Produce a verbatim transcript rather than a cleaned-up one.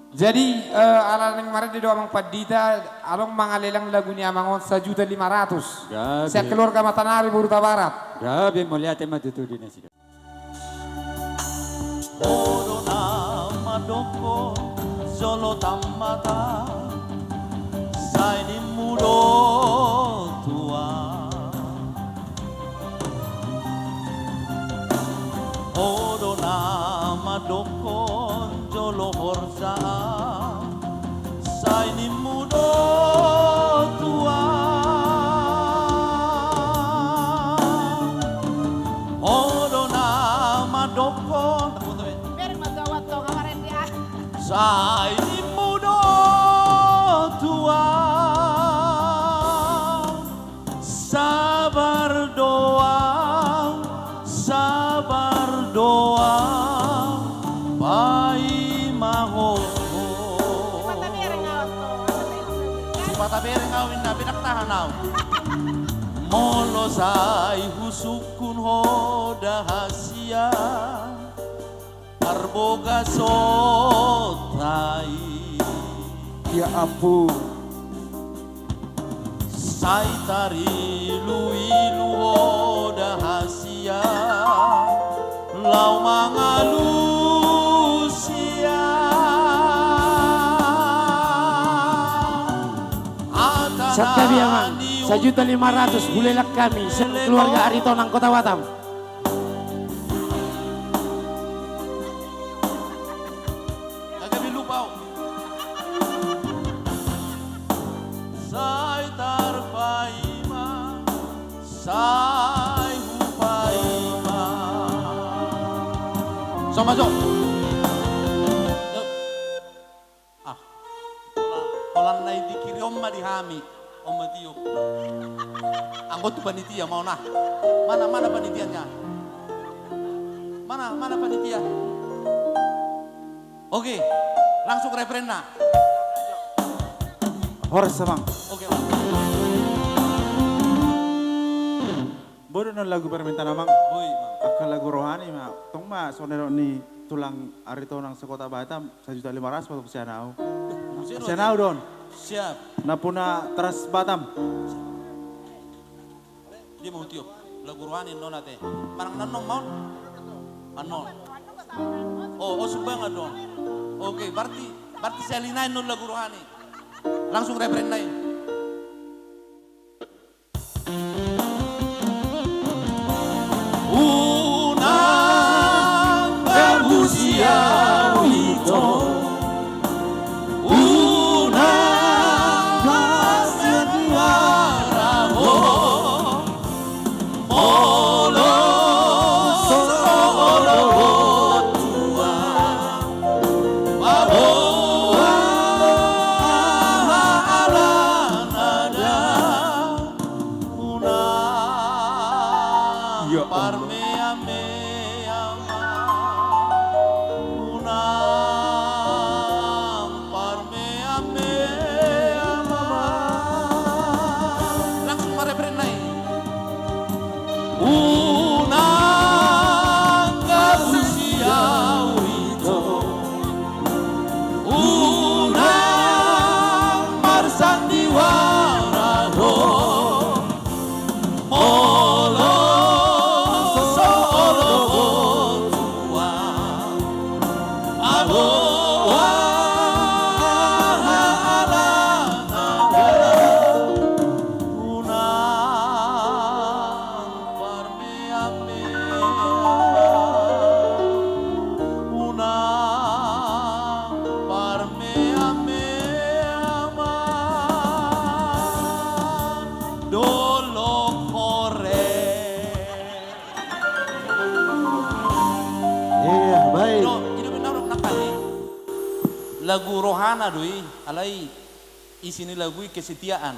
Jadi, eh, ala naeng marende do amang pandita, adong ma nga lelang lagu ni amang on sajuta lima ratus. Gabe. Sian keluarga Matanari, Boru Tabarat. Gabe, mauliate ma tutu di nasida. Ho do na mandokkon jolo tammata, sai nimmu do tuan. Ho do na mandokkon jolo horja, sai nimmu do tuan. Ho do na mandokkon. Bereng ma tuan, tuan, kamarende, ah. Sai nimmu do tuan. Sabar do au, sabar do au, paima ho. Sipata bereng au, sipata bereng au, inna, bedak tahan au. Molo sai husungkun ho da hasian, parbogasonta i. Ya ampun. Sai tariluilu ho da hasian, laho mangalusi au. Santabi amang, sajuta lima ratus, hulelang hami, seluruh keluarga Aritonang Kota Batam. Gabe lupa au. Sai tarpaima, sai hupaima. Soma jo. Ah. Holan, holan na dikiri on ma di hami. On ma tiop. Anggo tu panitia ma on, ah. Mana, mana panitianya? Mana, mana panitia? Oke, langsung refrenna. Horas, Amang. Oke, Bang. Boi do non lagu permintaan, Amang? Boi, Bang. Angka lagu rohani ma. Tong ma songon na nidok ni tulang Aritonang se-Kota Batam, sajuta lima ratus ma tong sian au. Sian au do on. Siap. Nampuna Trans Batam. Dia ma hutiop. Lagu rohani annon ate. Manang na annon ma on? Annon. Oh, oh, sumbangan do on. Oke, berarti, berarti sian i annon lagu rohani. Langsung refrenna i. Unang gabusi au ito, unang marsandiwara ho, molo so olo ho tuan, paboa aha alana da. Unang, ya Allah, parmeamea ma. Unang parmeamea ma. Langsung ma refrenna i. Unang gabusi au ito, unang marsandiwara ho, molo so olo ho tuan, paboa aha alana da. Unang parmeamea ma, unang parmeamea ma dolok horeng. Iya, baik. Ino, ino benar, nangkali lagu rohana do i, alai isi ni lagu i kesetiaan.